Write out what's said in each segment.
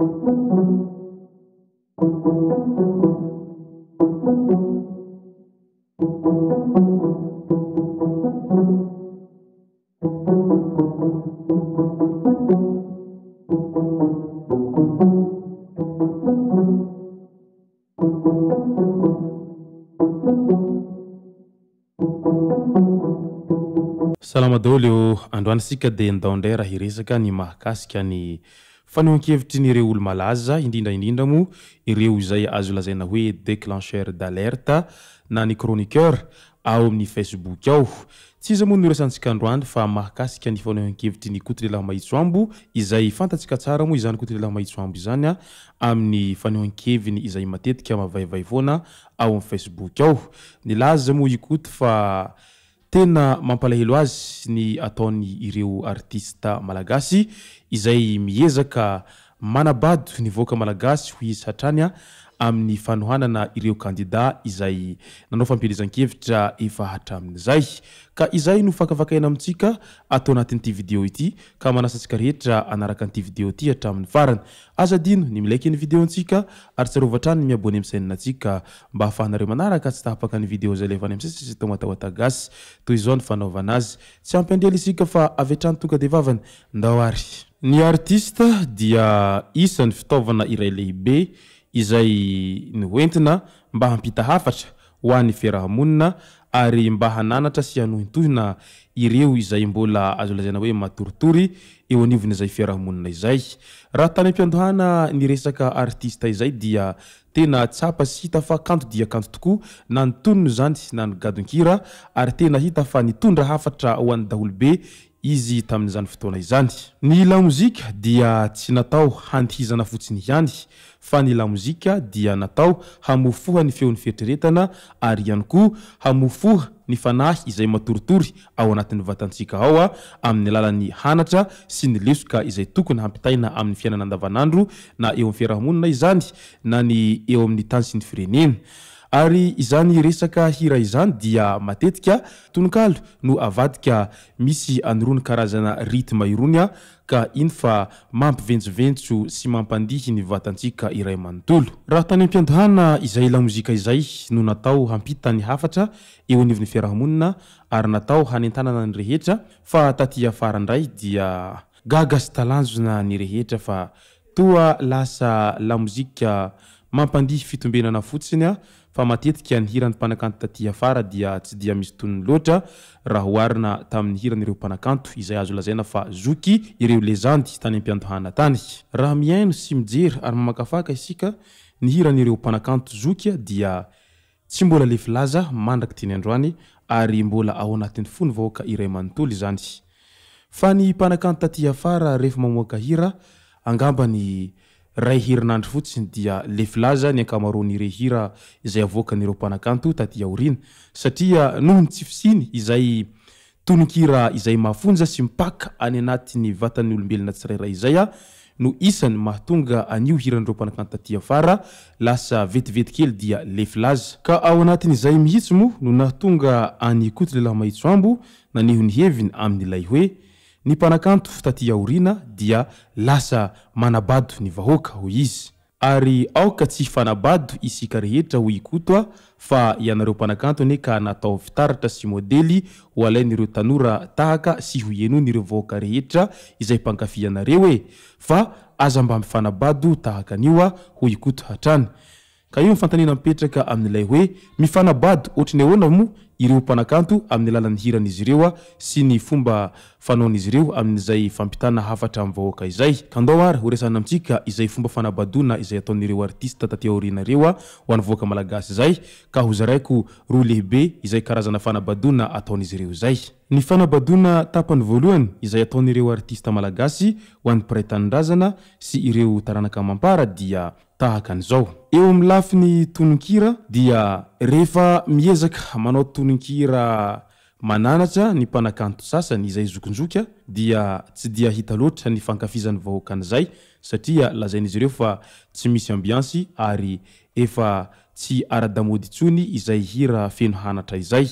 Salama daholo ô! Androany isika dia ndao indray raha hiresaka ny mahakasika ny fanehoan-kevitry ny ireo olo-malaza, indrindra indrindra moa ireo izay azo lazaina hoe déclencheur d'alerte na ny chroniqueur ao amin'ny Facebook ao. Tsy iza moa no resahantsika androany fa mahakasika ny fanehoan-kevitry ny Koto Lehilahy Mahitsoambo izay fantatsika tsara moa izany Koto Lehilahy Mahitsoambo izany amin'ny fanehoan-keviny izay matetika mavaivay foana ao amin'ny Facebook ao. Nilaza moa i Koto fa tena mampalahelo azy ny ataony ireo artista malagasy izay miezaka manabado ny vahoaka malagasy hoy izy hatrany amin'ny fanohanana ireo kandida izay nanao fampielezan-kevitra efa hatramin'izay. Ka izay no fakafakaina amintsika ato anatin'ity video ity ka manasa antsika rehetra hanaraka an'ity video ity hatramin'ny farany. Aza adino ny mi-like ny video-ntsika ary tsarovy hatrany ny mi-abonner amin'ny chaîne-ntsika mba ahafahanareo manaraka tsy tapaka ny video izay alefa any amin'ny sisy eto Matawata Gasy. Toy izao ny fanaovana azy. Tsy ampy andela isika fa avy hatrany tonga dia vavany. Ndao ary. Ny artiste dia isan'ny fitaovana iray lehibe izay noentina mba hampita hafatra ho an'ny fiaraha-monina ary mba hananatra sy hanohintohina ireo izay mbola azo lazaina hoe matoritory eo anivon'izay fiaraha-monina izay. Raha tany am-piandohana ny resaka artiste izay dia tena tsapa sy hita fa kanto dia kanto tokoa na ny tonony izany na ny gadon-kira ary tena hita fa nitondra hafatra ho an'ny daholobe izy tamin'izany fotoana izany. Ny lamozika dia tsy natao handihizana fotsiny ihany, fa ny lamozika dia natao hamofoha ny feon'ny fieritreretana ary ihany koa hamofoha ny fanahy izay matoritory ao anatin'ny vatantsika ao amin'ny alalan'ny hanatra sy ny lesoka izay tokony hampitaina amin'ny fiainana andavanandro na eo amin'ny fiarahamonina izany na ny eo amin'ny tany sy ny firenena. Ary izany resaka hira izany dia matetika tononkalo no avadika misy an'irony karazana rythme irony ka iny fa mampiventsoventso sy mampandihy ny vatantsika iray manontolo. Raha tany am-piandohana izay lamozika izay no natao hampita ny hafatra eo anivon'ny fiarahamonina ary natao hanentanana ny rehetra fa taty afara indray dia gaga sy talanjona ny rehetra fa Toa lasa lamozika mampandihy fitombenana fotsiny fa matetika ny hiran'ny mpanakanto taty afara dia tsy dia misy tonony loatra raha oharina tamin'ny hiran'ireo mpanakanto izay azo lazaina fa zoky ireo lezandy tany am-piandohana tany. Raha mihaino sy mijery ary mamakafaka isika ny hiran'ireo mpanakanto zoky dia Tsy mbola lefy laza mandraky teny androany ary mbola ao anatin'ny fon'ny vahoaka iray manontolo izany. Fa ny mpanakanto taty afara rehefa mamoaka hira, angamba ny ray herinandro fotsiny dia lefy laza ny ankamaroan'ire hira izay avoakan'ireo mpanakanto taty aoriana satria noho ny tsy fisiany izay Tononkira izay mafonja sy mipaka any anatin'ny vatan'ny olombelona tsirairay izay no isany mahatonga an'io hiran'ireo mpanakanto taty afara lasa vetivety kely dia lefy laza. Ka ao anatin'izay mihitsy moa no nahatonga an'i Koto Lehilahy Mahitsoambo naneho ny heviny amin'ilay hoe, Ny mpanakanto taty aoriana dia lasa manabado ny vahoaka, hoy izy. Ary aoka tsy hifanabado isika rehetra hoy i Koto a, fa ianareo mpanakanto anie ka natao fitaratra sy modely ho alain'ireo tanora tahaka sy ho henoin'ireo vahoaka rehetra izay mpankafy anareo e! Fa aza mba mifanabado tahaka an'io a, hoy i Koto hatrany. Ka io ny fanontaniana mipetraka amin'ilay hoe mifanabado ohatry ny ahoana moa ireo mpanakanto amin'ny alalan'ny hiran'izy ireo sy ny fomba fanaon'izy ireo amin'izay fampitana hafatra amin'ny vahoaka izay. Ka ndao ary ho resahina amintsika izay fomba fanabadoana izay ataon'ireo artista taty aoriana ireo ho an'ny vahoaka malagasy izay ka ho zaraiko roa lehibe izay karazana fanabadoana ataon'izy ireo izay. Ny fanabadoana tapany voalohany izay ataon'ireo artista malagasy ho an'ny mpiray tanindrazana sy ireo taranaka amam-para dia tahaka an'izao. Eo amin'ny lafiny tononkira dia rehefa miezaka manao tononkira mananatra ny mpanakanto sasany izay zokinjoky dia tsy dia hita loatra ny fankafizan'ny vahoaka an'izay satria lazain'izy ireo fa tsy misy ambiansy ary efa tsy ara-damaody intsony izay hira feno hanatra izay.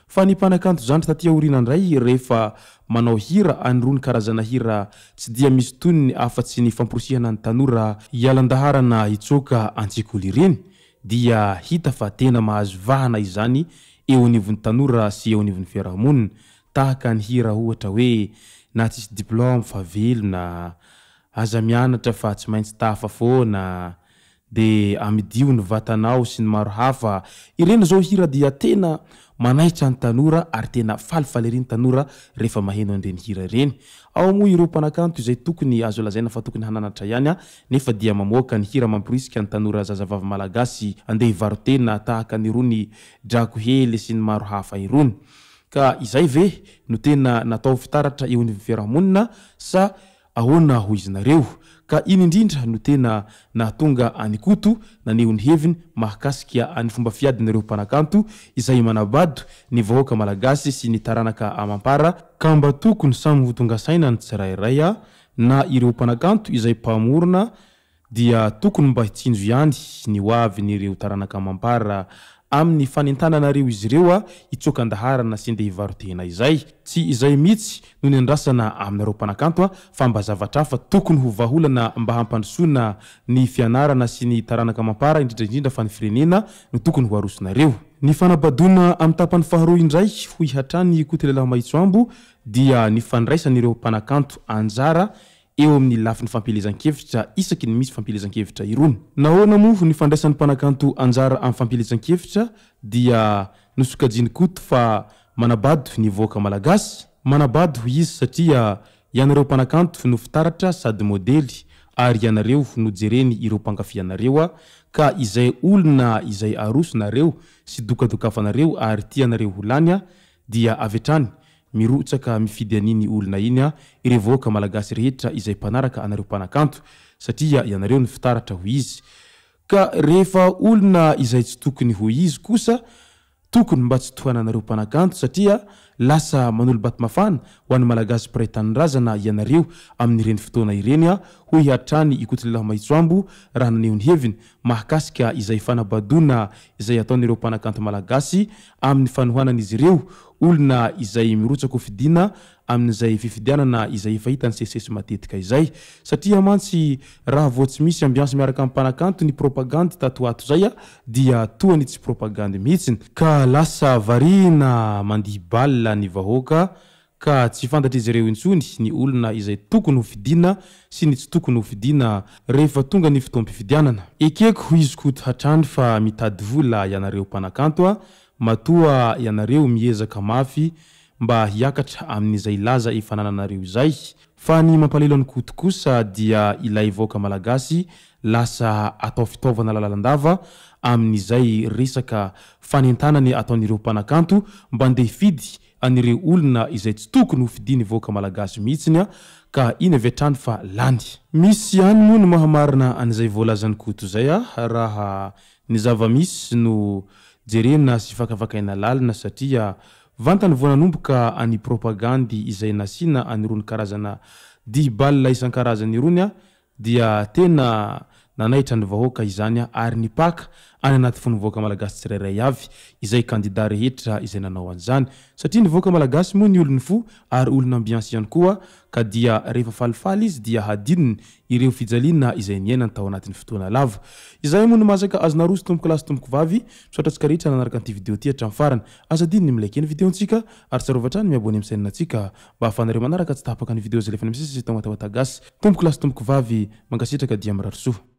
Fa ny mpanakanto zandry taty aoriana indray rehefa manao hira an'irony karazana hira tsy dia misy tonony afa-tsy ny famporisihana ny tanora hiala an-daharana hitsoaka an-tsekoly ireny dia hita fa tena mahazo vahana izany eo anivon'ny tanora sy eo anivon'ny fiarahamonina tahaka ny hira ohatra hoe na tsisy diplôme fa velona, aza mianatra fa tsy maintsy tafa foana, de amidio ny vatanao sy ny maro hafa, ireny zao hira dia tena manaitra ny tanora ary tena falifaly ery ny tanora rehefa maheno an'ireny hira ireny. Ao moa ireo mpanakanto izay tokony azo lazaina fa tokony hananatra ihany nefa dia mamoaka ny hira mamporisika ny tanora zazavavy malagasy andeha hivaro-tena tahaka an'irony drako hely sy ny maro hafa irony. Ka izay ve no tena natao fitaratra eo anivon'ny fiarahamonina sa Ahoana hoy izy nareo? Ka iny indrindra no tena nahatonga an'i Koto naneho ny heviny mahakasika ny fomba fiadin'ireo mpanakanto izay manabado ny vahoaka malagasy sy ny taranaka amam-para, ka mba tokony samy ho tonga saina ny tsirairay na ireo mpanakanto izay mpamorona dia tokony mba hitsinjo ihany ny ho avin'ireo taranaka amam-para amin'ny fanentananareo izy ireo hitsoaka an-daharana sy ndeha hivaro-tena izay. Tsy izay mihitsy no niandrasana aminareo mpanakanto fa mba zavatra hafa tokony ho vahaolana mba hampandrosoana ny fianarana sy ny taranaka amam-para indrindra indrindra fa ny firenena no tokony ho arosonareo. Ny fanabadoana amin'ny tapany faharoa indray hoy hatrany Koto Lehilahy Mahitsoambo dia ny fandraisan'ireo mpanakanto anjara eo amin'ny lafiny fampielezan-kevitra isaky ny misy fampielezan-kevitra irony. Nahoana moa ny fandraisan'ny mpanakanto anjara amin'ny fampielezan-kevitra dia nosokajian'i Koto fa manabado ny vahoaka malagasy? Manabado hoy izy satria ianareo mpanakanto no fitaratra sady modely ary ianareo no jereny ireo mpankafy anareo ka izay olona izay arosonareo sy dokadokafanareo ary tianareo ho lany dia avy hatrany mirotsaka mifidy an'iny olona iny ireo vahoaka malagasy rehetra izay mpanaraka anareo mpanakanto satria ianareo no fitaratra ho izy ka rehefa olona izay tsy tokony ho izy kosa tokony mba tsy tohananareo mpanakanto satria lasa manolo-bato mafana ho an'ny malagasy mpiray tanindrazana ianareo amin'ireny fotoana ireny hoy hatrany i Kotolehilahy Mahitsoambo raha naneho ny heviny mahakasika izay fanabadoana izay ataon'ireo mpanakanto malagasy amin'ny fanohanan'izy ireo olona izay mirotsa-kofidina amin'izay fifidianana izay efa hita nisesisesy matetika izay. Satria mantsy raha vao tsy misy ambiance miaraka amin'ny mpanakanto ny propagandy tato ho ato izay dia toa ny tsy propagandy mihitsiny. Ka lasa variana mandihy bal ny vahoaka ka tsy fantatr'izy ireo intsony ny olona izay tokony ho fidiana sy ny tsy tokony ho fidiana rehefa tonga ny fotoam-pifidianana. Ekeko hoy izy Koto hatrany fa mitady vola ianareo mpanakanto a, matoa ianareo miezaka mafy mba hiakatra amin'izay laza efa anananareo izay. Fa ny mampalelo an'i Koto kosa dia ilay vahoaka malagasy lasa atao fitaovana lalandava amin'izay resaka fanentanany ataon'ireo mpanakanto mba ndeha hifidy an'ireo olona izay tsy tokony ho fidian'ny vahoaka malagasy mihitsiny ka iny avy hatrany fa lany. Misy ihany moa ny maha-marina an'izay voalazan'i Koto izay raha ny zava-misy no jerena sy fakafakaina lalina satria vantany vao nanomboka any propagandy izay nasiana an'irony karazana dihy bal isan-karazany irony dia tena nanaitra ny vahoaka izany ary nipaka any anaty fon'ny vahoaka malagasy tsirairay avy izay kandida rehetra izay nanao an'izany satria ny vahoaka malagasy moa ny olon'ny fo ary olona ambiance ihany koa ka dia rehefa falifaly izy dia hadinony ireo fijaliana izay niainany tao anatin'ny fotoana lava. Izay moa no mahazaka azy naroso tompoko lahy sy tompoko vavy, misaotra antsika rehetra nanaraka an'ity video ity hatramin'ny farany. Aza adino ny mi-like ny video-ntsika ary tsarovy hatrany mi-abonner amin'ny chaîne-ntsika mba ahafahanareo manaraka tsy tapaka ny video izay alefany misesy eto Tamatave Gasy. Tompoko lahy sy tompoko vavy, mankasitraka dia mirary soa.